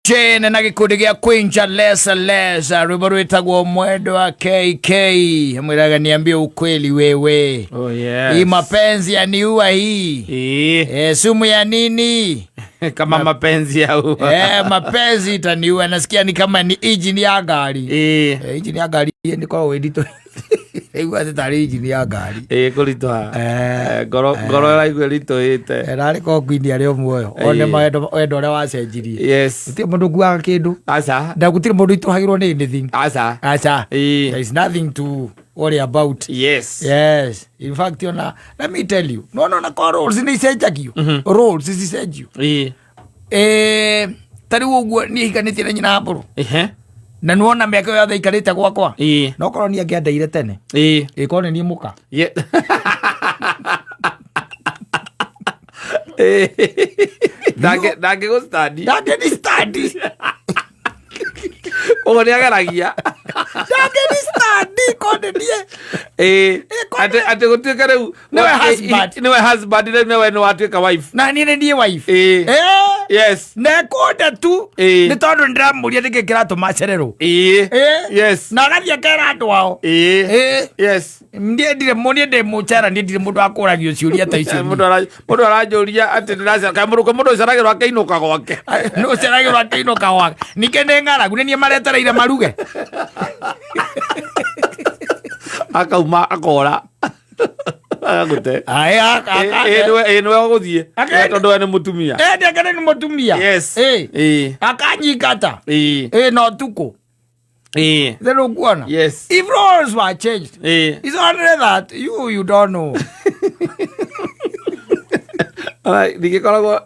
Jane na gĩkundi gĩa Quinja Lesa Lesa, rwĩmbo rwĩtagwo Mwendo wa KK. Mwĩraga niambie ukweli wewe. Oh, yes. Hii mapenzi yaniua hii. Ĩĩ. Eh, sumu ya nini? Kama mapenzi ya ua. Eh, mapenzi itaniua. Nasikia ni kama ni injini ya ngari. Ĩĩ. Eh, injini ya ngari nĩ koragwo ĩ nditũ. Igua atĩ tarĩ injini ya ngari. Ĩĩ kũritũha. Eh, Eh, ngoro ngoro ĩraigua ĩritũhĩte. Eh, narĩ korwo Queen arĩ o muoyo. One Ĩĩ. mawendo wendo ũrĩa wacenjirie. Yes. Gũtirĩ mũndũ ũkuaga kĩndũ. Aca. Na gũtirĩ mũndũ itũhagĩrwo nĩ anything. Aca. Aca. Ĩĩ. There is nothing to worry about. Yes. Yes. In fact, ona, let me tell you. No, no, na kwa roles nĩ icenjagio. Roles cicenjio. Ĩĩ. Eh, ta rĩu ũguo niĩ hikanĩtie na nyina mbũrũ. Ehe. Na nĩwona mĩaka ĩyo yothe aikarĩte gwakwa. Ĩĩ. No korwo niĩ angĩandeire tene. Ĩĩ. Ĩkorwo nĩ niĩ mũka. Ye- Ndangĩgũstandi. Ndangĩni standi. Ũguo nĩ ageragia. Ndangĩni standi korwo nĩ niĩ. Ĩĩ. Ĩĩ, Atĩ atĩ gũtuĩke rĩu Nĩwe husband. Nĩwe husband rĩu nĩwe nĩ watuĩka wife. Na niĩ nĩ niĩ wife. Ĩĩ. Eh. Yes. Nekũnda tu. Ĩĩ. Nĩ tondũ nĩndĩramũria nĩkĩ kĩratũma acererwo. Ĩĩ. Ĩĩ. Yes. Na agathiĩ akera andũ ao. Ĩĩ. Ĩĩ. Yes. Niĩ ndirĩ niĩ ndĩ mũcera niĩ ndirĩ mũndũ wa kũragio ciũria ta icio. Mũndũ mũndũ aranjũria atĩ ndĩracera kaĩ mũndũ mũndũ ũceragĩrwo akĩinũka gwake. Nĩ ũceragĩrwo akĩinũka gwake. Ningĩ nĩ ng'aragu nĩ niĩ maretereire maruge. Akauma akora. Agagũte. Aĩ, Ĩĩ nĩwe ĩĩ nĩwe ũgũthiĩ. Tondũ we nĩ mũtumia. Eh, ndekere nĩ mũtumia. Yes. Ĩĩ. Ĩĩ. Akanyingata. Ĩĩ. Ĩĩ na ũtukũ. Ĩĩ. Then ũkuona. Yes. If roles were changed, Ĩĩ. it's only that you don't know. Ona ndingĩkoragwo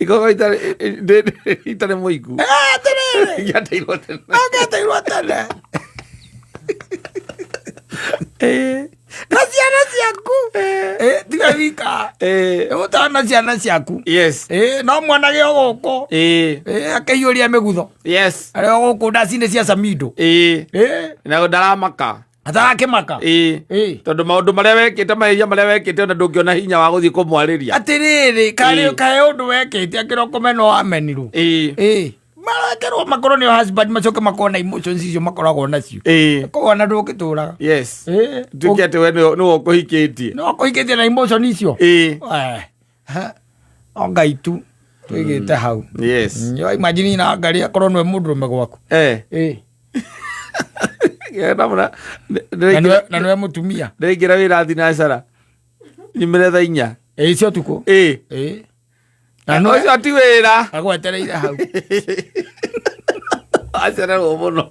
ingĩkoragwo itarĩ itarĩ mũiku. Eh, atĩrĩrĩ. Ingĩateirwo tene. Angĩateirwo tene. Ĩĩ. Na ciana ciaku. Eh, tiga wika. Ĩĩ. Ũtana ciana ciaku. Yes. Eh, no mwanage o gũkũ. Ĩĩ. Eh, akĩiyũria mĩgutho. Yes. Arĩ o gũkũ ndacinĩ cia Samido. Ĩĩ. Eh, Na ndaramaka. atarakĩmaka. Ĩĩ. Ĩĩ. Tondũ maũndũ marĩa wekĩte mahĩtia marĩa wekĩte ona ndũngĩona hinya wa gũthiĩ kũmwarĩria. Atĩrĩrĩ, karĩ Ĩĩ. kaĩ ũndũ wekĩte akĩroko meno wamenirwo. Ĩĩ. Ĩĩ. Marekerwo makorwo nĩo husband macoke makorwo na emotions icio makoragwo nacio. Ĩĩ. Koguo ona ndũngĩtũraga. Yes. Ĩĩ. Tuĩke atĩ we nĩwe nĩwe ũkũhikĩtie. No kũhikĩtie na emotion icio. Ĩĩ. Eh, ha, o Ngai tu twĩgĩte hau. Yes. Yo imagine na ngari akorwo nĩwe mũndũrũme gwaku. Eh. Ĩĩ. Ndamũra Na nĩwe mũtumia. ndĩraingĩra wĩra thinacara nyumĩre thaa inya. Ĩĩ cio tukũ. Ĩĩ. Ĩĩ. Na nĩwe Ũcio ti wĩra. agwetereire hau. Acererwo mũno.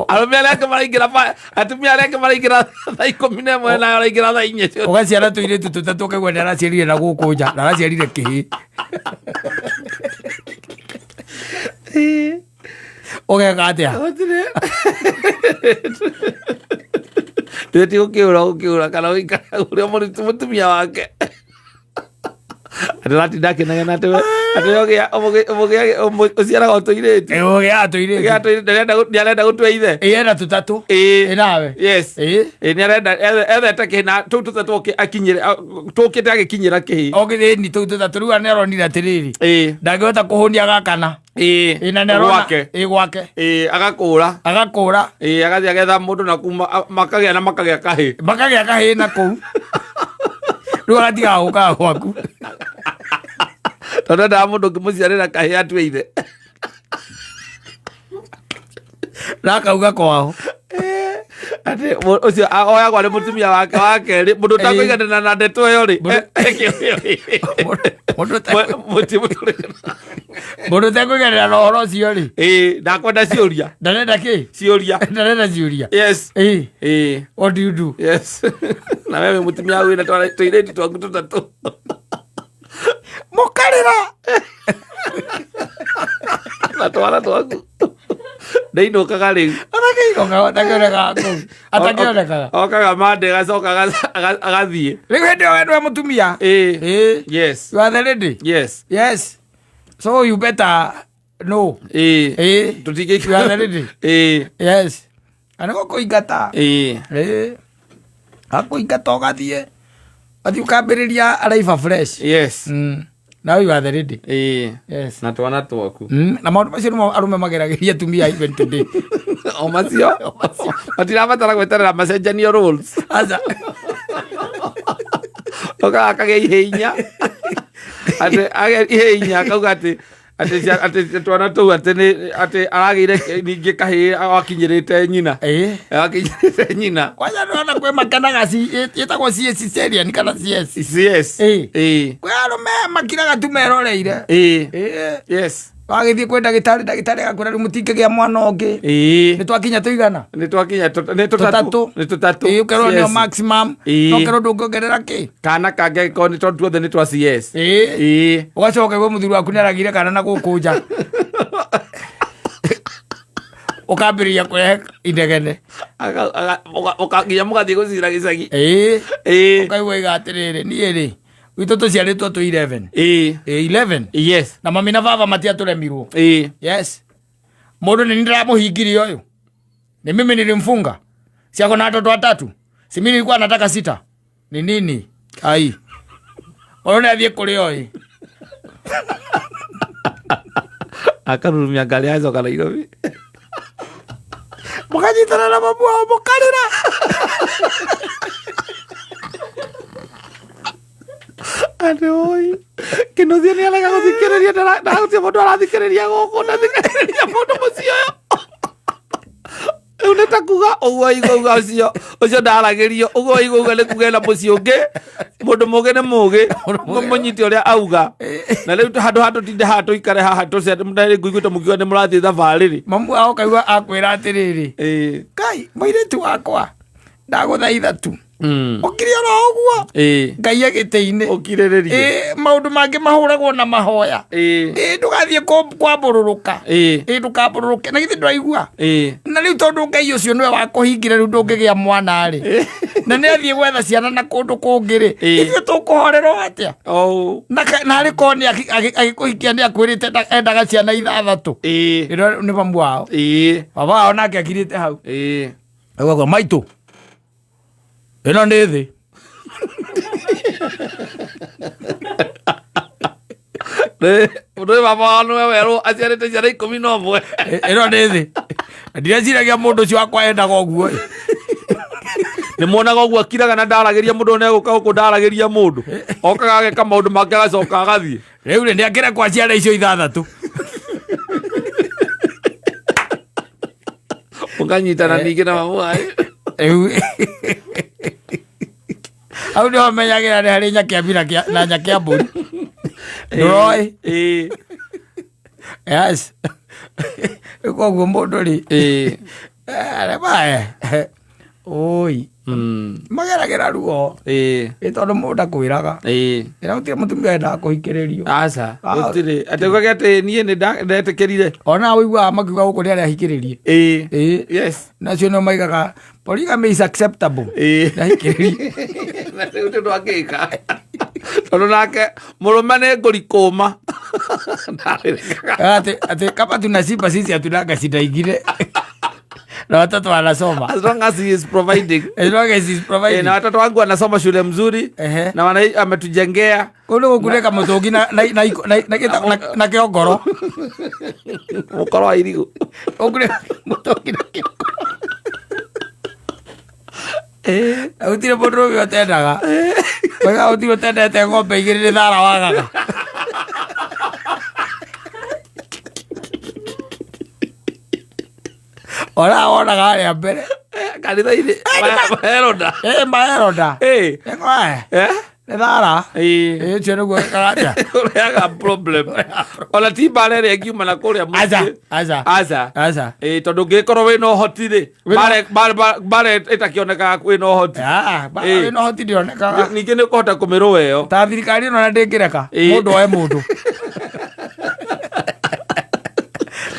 Arũme arĩa angĩ maraingĩra atumia arĩa angĩ maraingĩra thaa 11 na araingĩra thaa inya cio. Ũgaciara tũirĩtu tũtatũ ũkaigua nĩ araciarire na gũkũ nja na araciarire kĩhĩ. Ũgeka atĩa? Gũtirĩ. Ndĩti gũkĩũra gũkĩũra kana gũikara ũrĩa mũtumia wake. Atĩ aratinda akĩnegena atĩ atĩ ũgĩa ũciaraga o tũirĩtu. Ĩ ũgĩaga tũirĩtu. Ũgĩaga tũirĩtu nĩarenda gũtua ithe. Ĩ ena tũtatũ. Ĩĩ. Ĩ nawe. Yes. Ĩ. Ĩĩ nĩarenda ethete kĩhĩ na tũu tũtatũ akinyĩre tũkĩte agĩkinyĩra kĩhĩ. Ogĩthĩni tũu tũtatũ rĩu nĩaronire atĩrĩrĩ. Ĩĩ. Ndangĩhota kũhũnia gakana. Ĩĩ. Ĩ na nĩarona. Gwake. Ĩ gwake. Ĩĩ agakũra. Agakũra. Ĩĩ agathiĩ agetha mũndũ na kuma makagĩa na makagĩa kahĩ. Makagĩa kahĩ na kũu. Rĩu agatigaga gũkaga gwaku. Tondũ endaga mũndũ ũngĩmũciarĩra kahĩ atue ithe. Na akauga kwao. Atĩ ũcio oyagwo arĩ mũtumia wake wa kerĩ mũndũ ũtakũiganĩra na ndeto ĩyo rĩ. Mũndũ ũtekũiganĩra na ũhoro ũcio rĩ. Ĩĩ ndakwenda ciũria. Ndarenda kĩ? Ciũria. Ndarenda ciũria. Yes. Ĩĩ. Ĩĩ. What do you do? Yes. Na wewe mũtumia wĩna tũirĩtu twaku tũtatũ. Mũkarĩra. Na twana twaku. Ndainũkaga rĩu. Atakĩinũkaga atakĩonekaga kũu. Atakĩonekaga. Okaga mande agacoka agathiĩ. Rĩu hĩndĩ ĩyo we nĩwe mũtumia. Ĩĩ. Ĩĩ. Yes. You are the lady. Yes. Yes. So you better know. Ĩĩ. Ĩĩ. Tũtingĩ. You are the lady. Ĩĩ. Yes. Na nĩ gũkũingata. Ĩĩ. Ĩĩ. Akũingata ũgathiĩ. Ũgathiĩ ũkambĩrĩria life afresh. Yes. Now you are the lady. Ĩĩ. Yes. Na twana twaku. Na maũndũ macio nĩmo arũme mageragĩria atumia even today. O macio matirabatara gweterera macenjanio roles. Aca. Okaga akagĩa ihĩ inya, atĩ agĩa ihĩ inya akauga atĩ atĩ twana tũu atĩ nĩ atĩ aragĩire ningĩ kahĩĩ wakinyĩrĩte nyina. Ĩĩ. Wakinyĩrĩte nyina. Kwanja ndĩrona kwĩ makenaga ĩtagwo CS cesarean kana CS. CS. Ĩĩ. Ĩĩ. Kwĩ arũme makiraga tu meroreire. Ĩĩ. Ĩĩ. Yes. Wagĩthiĩ kwĩ ndagĩtarĩ, ndagĩtarĩ agakwĩra rĩu mũtingĩgĩa mwana ũngĩ. Ĩĩ. Nĩ twakinya tũigana? Nĩ twakinya nĩ tũtatũ. Nĩ tũtatũ. Ĩĩ, ũkerwo nĩo CS. maximum. Ĩĩ. No ũkerwo ndũngĩongerera kĩ. Kana kangĩ angĩkorwo nĩ tondũ tuothe nĩ twa CS. Ĩĩ. Ĩĩ. Ũgacoka ũkaigua mũthuri waku nĩ aragire kana na gũkũ nja. Ũkambĩrĩria kũrehe inegene. Nginya mũgathiĩ gũcira gĩcagi. Ĩĩ. Ĩĩ. Ũkaigua iga atĩrĩrĩ, niĩ rĩ, gwitũ tũciarĩtwo twĩ 11. Ĩĩ. Ĩĩ, 11. Yes. Na mami na baba matiatũremirwo. Ĩĩ. Yes. Mũndũ nĩ ndĩramũhingirie ũyũ. Ni mimi nilimfunga. Si ako na watoto watatu. Si mimi nilikuwa nataka sita. Ni nini? Ai. Ũyũ nĩ athiĩ kũrĩ oĩ. Akarurumia ngari acoka Nairobi. Mũkanyitana na mamu wao mũkarĩra. Atĩ oi. Kĩnuthia nĩ arega gũthikĩrĩria ndagũtirĩ mũndũ arathikĩrĩria gũkũ ndathikĩrĩria mũndũ mũciĩ ũyũ. Rĩu nĩ ta kuga ũguo igua uga ũcio ũcio ndaragĩrio ũguo igua uga nĩ kuga ena mũciĩ ũngĩ mũndũ mũgĩ nĩ mũgĩ mũnyite ũrĩa auga na rĩu handũ ha tũtinde haha tũikare haha tũce ngũiguĩte mũkiuga nĩ mũrathiĩ thabarĩ rĩ. Mamu wao kaigua akwĩra atĩrĩrĩ. Ĩĩ. Kai, mũirĩtu wakwa ndagũthaitha tu. Mm. Ũkire oro ũguo. Ĩĩ. Ngai agĩtĩ-inĩ. Ũkirĩrĩrie. Ĩĩ, maũndũ mangĩ mahũragwo na mahoya. Ĩĩ. Ĩĩ, ndũgathiĩ kwambũrũrũka. Ĩĩ. Ĩĩ, ndũkambũrũrũke. Na githĩ ndwaigua? Ĩĩ. Na rĩu tondũ Ngai ũcio nĩwe wakũhingire rĩu ndũngĩgĩa mwana rĩ. Na nĩ athiĩ gwetha ciana na kũndũ kũngĩ rĩ. Ĩĩ. Ithuĩ tũkũhorerwo atĩa? Oh. Na narĩ korwo nĩ agĩkũhikia nĩ akwĩrĩte endaga ciana ithathatũ. Ĩĩ. Ĩno nĩ mamu wao. Ĩĩ. Baba wao nake akirĩte hau. Ĩĩ. Agauga maitũ. Ĩno nĩ thĩ. Mũndũ ũyũ baba wao nĩwe werwo aciarĩte ciana 11. Ĩno nĩ thĩ. Ndireciiragia mũndũ ũcio wakwa endaga ũguo. Nĩ muonaga ũguo akiraga na ndaragĩria mũndũ nĩ egũka gũkũ ndaragĩria mũndũ. Okaga ageka maũndũ make agacoka agathiĩ. Rĩu rĩ nĩ akĩrekwo aciare icio ithathatũ. Ũkanyitana ningĩ na mamu wanyu. Rĩu hau nĩho menyagĩra nĩ harĩ nyakĩambi na nyakĩambũri. Ndũroĩ? Ĩĩ. Yes. Rĩu koguo mũndũ rĩ. Ĩĩ. Rĩ Oi. Mageragĩra ruo. Ĩĩ. Ĩ tondũ mũndũ ndakwĩraga. Ĩĩ. Ĩra gũtirĩ mũtumia wendaga kũhikĩrĩrio. Aca. Ah. Gũtirĩ. Atĩ ũgage atĩ niĩ nĩ ndetĩkĩrire. Ona ũiguaga makiuga gũkũ nĩ arĩa ahikĩrĩrie. Ĩĩ. Ĩĩ. Yes. Nacio nĩo maigaga polygamy is acceptable. Ĩĩ. Ndahikĩrĩrie. Na rĩu nĩ ndwangĩka. Tondũ nake mũrũme nĩ ngũri kũma. Ndarĩrĩkaga. Atĩ kama tunashiba sisi hatunanga shida ingine. Na watoto wanasoma. As long as he is providing. As long as he's providing. Na watoto wangu wanasoma shule mzuri. Ehe. Na ametujengea. Kũu nĩ gũkunĩka mũtũngi na kĩongoro. Mũkoro wa irigũ. Ũkunĩka mũtũngi na kĩongoro. Na gũtirĩ mũndũ ũngĩ ũtendaga. Wega gũtirĩ ũtendete ng'ombe igĩrĩ nĩ thara wagaga. Ona wonaga harĩa mbere. Kanitha-inĩ. Maheronda. Ĩ maheronda. Ĩ. Nĩ Eh? thara. Ĩ. Ĩ ũcio nĩguo wĩkaga atĩa? Ũrehaga problem. Ona ti mbara ĩrĩa ĩngiuma na kũrĩa Aca, mũciĩ. aca. Aca. Aca. Ĩ tondũ ũngĩkorwo wĩna ũhoti rĩ, mbara ĩtakĩonekaga wĩna ũhoti. Ah, mbara Ĩ. wĩna ũhoti ndĩonekaga. Ningĩ nĩ ũkũhota kũmĩrũa ĩyo. Ta thirikari ĩno na ndĩngĩreka Ĩ. mũndũ oe mũndũ.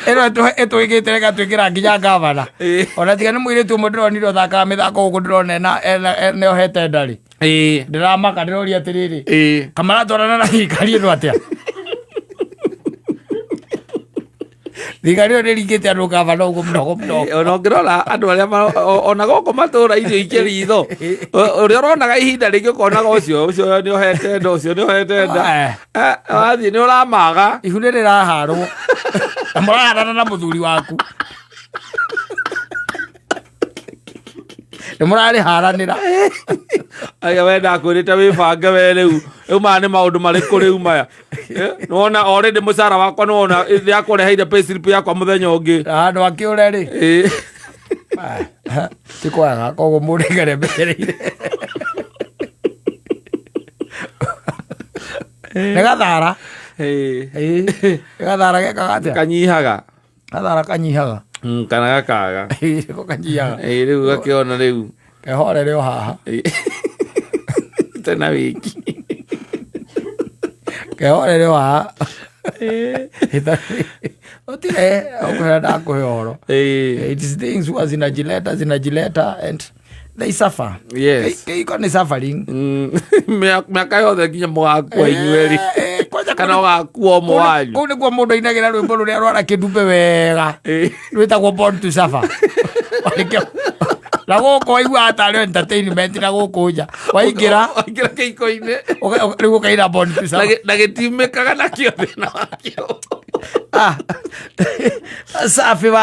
Ĩno ĩtwĩkĩte ĩgatwĩkĩra nginya ngavana. Ĩ. Ona tiga nĩ mũirĩtu ũmwe ndĩronire ũthakaga mĩthako gũkũ ndĩrona nĩohete nda rĩ. Ĩ. Ndĩramaka ndĩroria atĩrĩrĩ. Ĩ. Kamaratwarana na thirikari ĩno atĩa? Thigari ĩyo nĩringĩte andũ gavana ũguo mnogo mnogo. Ona ũngĩrora andũ arĩa ona gũkũ matũra irio ikĩ ritho ũrĩa ũronaga ihinda rĩngĩ ũkonaga ũcio ũcio nĩ ũhete nda, ũcio nĩ ũhete nda. Eh. Eh, wathiĩ nĩ ũramaga. Ihu nĩ rĩraharwo na mũraharana na mũthuri waku, nĩ mũrarĩharanĩra. Aya, we ndakwĩrĩte wĩbange we. Rĩu maya nĩ maũndũ marĩkũ rĩu maya? Eh, nĩwona already mũcara wakwa, nĩwona ndĩrakũreheire payslip yakwa mũthenya ũngĩ. Na handũ akĩũre rĩ. Ĩ. Ti kwaga, koguo mũndũ aikare metereire nĩ gathara. Ĩ. Ĩ, nĩ gathara gekaga atĩa? Kanyihaga. Gathara kanyihaga. Kana gakaga. Ĩ, nĩko kanyihaga. Ĩ, rĩu gakĩona rĩu. Kehorere o haha. Ĩ. Tena wiki. Kehorere o haha, utire ũkwĩra ndakũhe ũhoro. Ĩ. It is things huwa zinajileta zinajileta and they suffer. Yes. Kĩhiko nĩ suffering. Mĩaka yothe nginya mũgakua inyuerĩ. Eh, eh, kwanza Kana ũgakua ũmwe wanyu. Kũu nĩkuo mũndũ ainagĩra rwĩmbo rũrĩa rwara kĩndumbe wega, rwĩtagwo Born to Suffer. Nĩkĩo- na gũkũ waiguaga tarĩ entertainment, na gũkũ nja waingĩra waingĩra kĩhiko-inĩ rĩu ũkaina Born to na Suffer. na gĩtiumĩkaga nakĩo thĩna wakĩo. Ah. Safi wa.